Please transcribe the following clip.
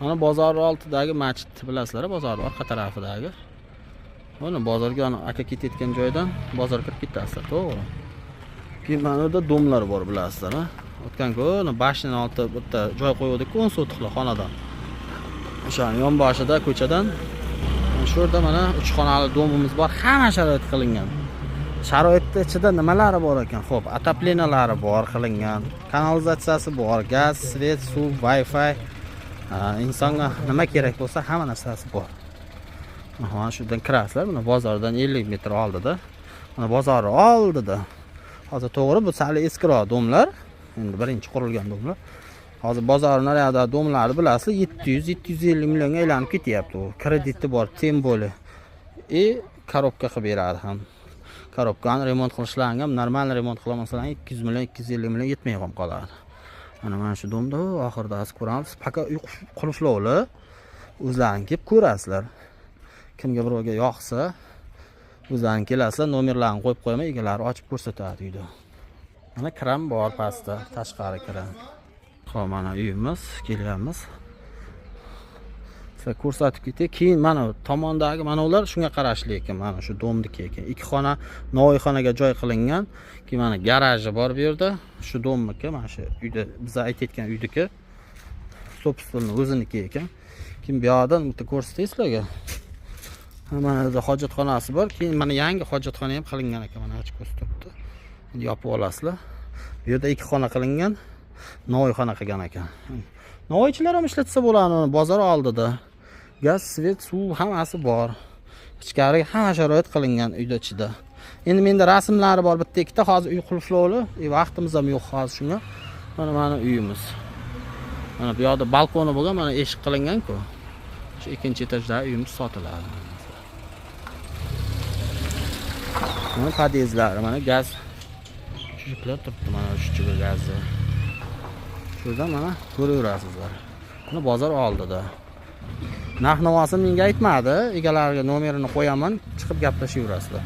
Mana bozor oldidagi masjid bilasizlar, bozor orqa tarafidagi. Mana bozorga ana aka ketayotgan joydan bozorga kirib ketasizlar, to'g'ri. Keyin mana yerda domlar bor bilasizlar, ha? O'tgan kuni bashni oldi bitta joy qo'yuvdik-ku, 10 sotixli xonadon. O'shani yonboshida ko'chadan shu yerda mana 3 xonali domimiz bor, hamma sharoit qilingan. Sharoitni ichida nimalari bor ekan? Xo'p, отопленiyalari bor qilingan, kanalizatsiyasi bor, gaz, svet, suv, Wi-Fi. Insonga nima kerak bo'lsa hamma narsasi bor. Mana shu yerdan kirasizlar, mana bozordan 50 metr oldida. Mana bozor oldida. Hozir to'g'ri bu sal eskiroq domlar, endi birinchi qurilgan domlar. Hozir bozor naryoqda domlarni bilasizlar, 700-750 millionga aylanib ketyapti u. Krediti bor, tem bo'li. Korobka qilib beradi ham. Korobkani remont qilishlarini ham normal remont qilamasalaring 200 million, 250 million yetmay ham qoladi. Mana shu domda oxirida hozir ko'ramiz. Paka uy qulflovli. O'zlaring kelib ko'rasizlar. Kimga birovga yoqsa, o'zlaring kelasizlar, nomerlarini qo'yib qo'yaman, egalari ochib ko'rsatadi uyda. Mana kran bor pastda, tashqari kran. Xo'p, mana uyimiz, kelyapmiz. Sizlar ko'rsatib ketay. Keyin mana tomondagi mana ular shunga qarashli ekan, mana shu domniki ekan. 2 xona novvoyxonaga joy qilingan. Keyin mana garaji bor bu yerda. Shu domniki, mana shu uyda biz aytayotgan uydiki. Собственный o'ziniki ekan. Keyin bu yoqdan bitta ko'rsatay sizlarga. Mana yerda hojatxonasi bor. Keyin mana yangi hojatxona ham qilingan ekan, mana ochib ko'rsatibdi. Endi yopib olasizlar. Bu yerda 2 xona qilingan, novvoyxona qilgan ekan. Novvoychilar ham ishlatsa bo'ladi, bozor oldida. Gaz, svet, suv hammasi bor. Ichkari hamma sharoit qilingan uyda ichida. Endi menda rasmlari bor bitta ikkita, hozir uy qulflovli, vaqtimiz ham yo'q hozir shunga. Mana mana uyimiz. Mana bu yoqda balkoni bo'lgan, mana eshik qilingan-ku. Shu ikkinchi etajdagi uyimiz sotiladi. Mana podyezdlari, mana gaz tushiblar turibdi, mana shu ichiga gazni. Shu yerdan mana ko'raverasizlar. Mana bozor oldida. Narx-navosini menga aytmadi, egalariga nomerini qo'yaman, chiqib gaplashaverasizlar.